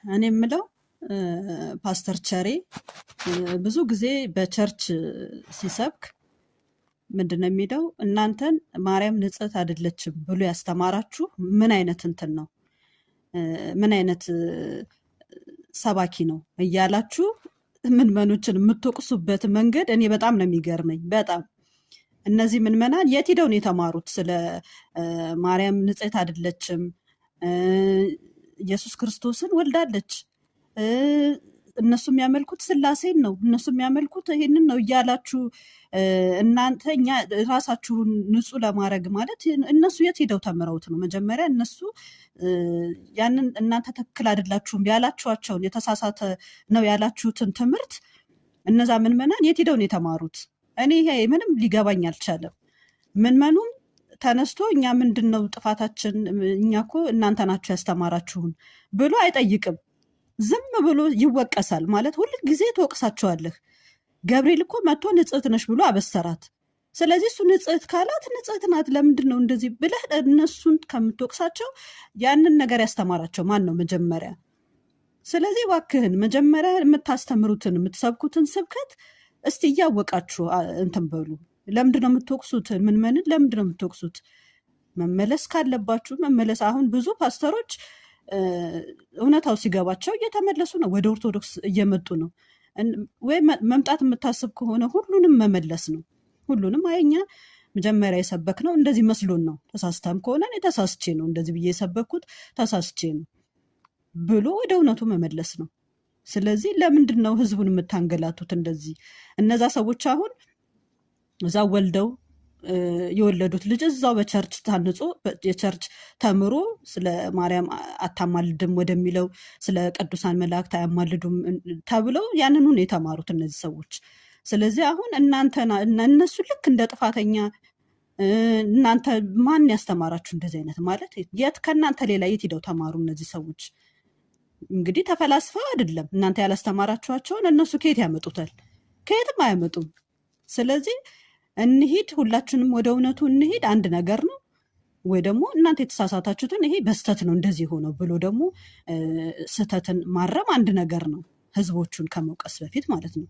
እኔ የምለው ፓስተር ቸሬ ብዙ ጊዜ በ church ሲሰብክ ምንድን ነው የሚለው? እናንተን ማርያም ንጽሕት አይደለችም ብሎ ያስተማራችሁ ምን አይነት እንትን ነው? ምን አይነት ሰባኪ ነው እያላችሁ ምዕመኖችን የምትወቅሱበት መንገድ እኔ በጣም ነው የሚገርመኝ። በጣም እነዚህ ምዕመናን የት ሄደው ነው የተማሩት? ስለ ማርያም ንጽሕት አይደለችም፣ ኢየሱስ ክርስቶስን ወልዳለች፣ እነሱ የሚያመልኩት ስላሴን ነው፣ እነሱ የሚያመልኩት ይሄንን ነው እያላችሁ እናንተ እኛ ራሳችሁን ንጹሕ ለማድረግ ማለት እነሱ የት ሄደው ተምረውት ነው? መጀመሪያ እነሱ ያንን እናንተ ትክክል አይደላችሁም ያላችኋቸውን፣ የተሳሳተ ነው ያላችሁትን ትምህርት እነዛ ምዕመናን የት ሄደው ነው የተማሩት? እኔ ይሄ ምንም ሊገባኝ አልቻለም። ምዕመኑም ተነስቶ እኛ ምንድን ነው ጥፋታችን? እኛ እኮ እናንተ ናችሁ ያስተማራችሁን ብሎ አይጠይቅም። ዝም ብሎ ይወቀሳል። ማለት ሁል ጊዜ ትወቅሳቸዋለህ። ገብርኤል እኮ መጥቶ ንጽሕት ነሽ ብሎ አበሰራት። ስለዚህ እሱ ንጽሕት ካላት ንጽሕት ናት። ለምንድን ነው እንደዚህ ብለህ እነሱን ከምትወቅሳቸው ያንን ነገር ያስተማራቸው ማን ነው መጀመሪያ? ስለዚህ እባክህን መጀመሪያ የምታስተምሩትን የምትሰብኩትን ስብከት እስቲ እያወቃችሁ እንትን በሉ። ለምንድን ነው የምትወቅሱት? ምዕመንን ለምንድን ነው የምትወቅሱት? መመለስ ካለባችሁ መመለስ። አሁን ብዙ ፓስተሮች እውነታው ሲገባቸው እየተመለሱ ነው፣ ወደ ኦርቶዶክስ እየመጡ ነው። ወይ መምጣት የምታስብ ከሆነ ሁሉንም መመለስ ነው። ሁሉንም አይ እኛ መጀመሪያ የሰበክነው እንደዚህ መስሎን ነው፣ ተሳስተም ከሆነ እኔ ተሳስቼ ነው እንደዚህ ብዬ የሰበክኩት ተሳስቼ ነው ብሎ ወደ እውነቱ መመለስ ነው። ስለዚህ ለምንድን ነው ህዝቡን የምታንገላቱት እንደዚህ? እነዛ ሰዎች አሁን እዛ ወልደው የወለዱት ልጅ እዛው በ church ታንጾ የ church ተምሮ ስለ ማርያም አታማልድም ወደሚለው፣ ስለ ቅዱሳን መላእክት አያማልዱም ተብለው ያንኑ ነው የተማሩት እነዚህ ሰዎች። ስለዚህ አሁን እናንተ እነሱ ልክ እንደ ጥፋተኛ እናንተ ማን ያስተማራችሁ እንደዚህ አይነት ማለት የት ከእናንተ ሌላ የት ሄደው ተማሩ እነዚህ ሰዎች? እንግዲህ ተፈላስፈው አይደለም። እናንተ ያላስተማራችኋቸውን እነሱ ከየት ያመጡታል? ከየትም አያመጡም። ስለዚህ እንሂድ፣ ሁላችንም ወደ እውነቱ እንሂድ። አንድ ነገር ነው። ወይ ደግሞ እናንተ የተሳሳታችሁትን ይሄ በስተት ነው እንደዚህ ሆነው ብሎ ደግሞ ስህተትን ማረም አንድ ነገር ነው፣ ህዝቦቹን ከመውቀስ በፊት ማለት ነው።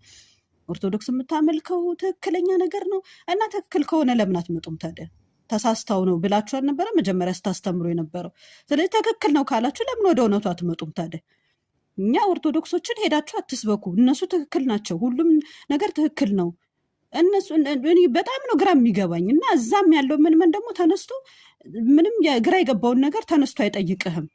ኦርቶዶክስ የምታመልከው ትክክለኛ ነገር ነው እና ትክክል ከሆነ ለምን አትመጡም ታዲያ? ተሳስተው ነው ብላችሁ አልነበረ መጀመሪያ ስታስተምሩ የነበረው? ስለዚህ ትክክል ነው ካላችሁ ለምን ወደ እውነቱ አትመጡም ታዲያ? እኛ ኦርቶዶክሶችን ሄዳችሁ አትስበኩ፣ እነሱ ትክክል ናቸው፣ ሁሉም ነገር ትክክል ነው። እነሱ እኔ በጣም ነው ግራ የሚገባኝ እና እዛም ያለው ምዕመን ደግሞ ተነስቶ ምንም ግራ የገባውን ነገር ተነስቶ አይጠይቅህም።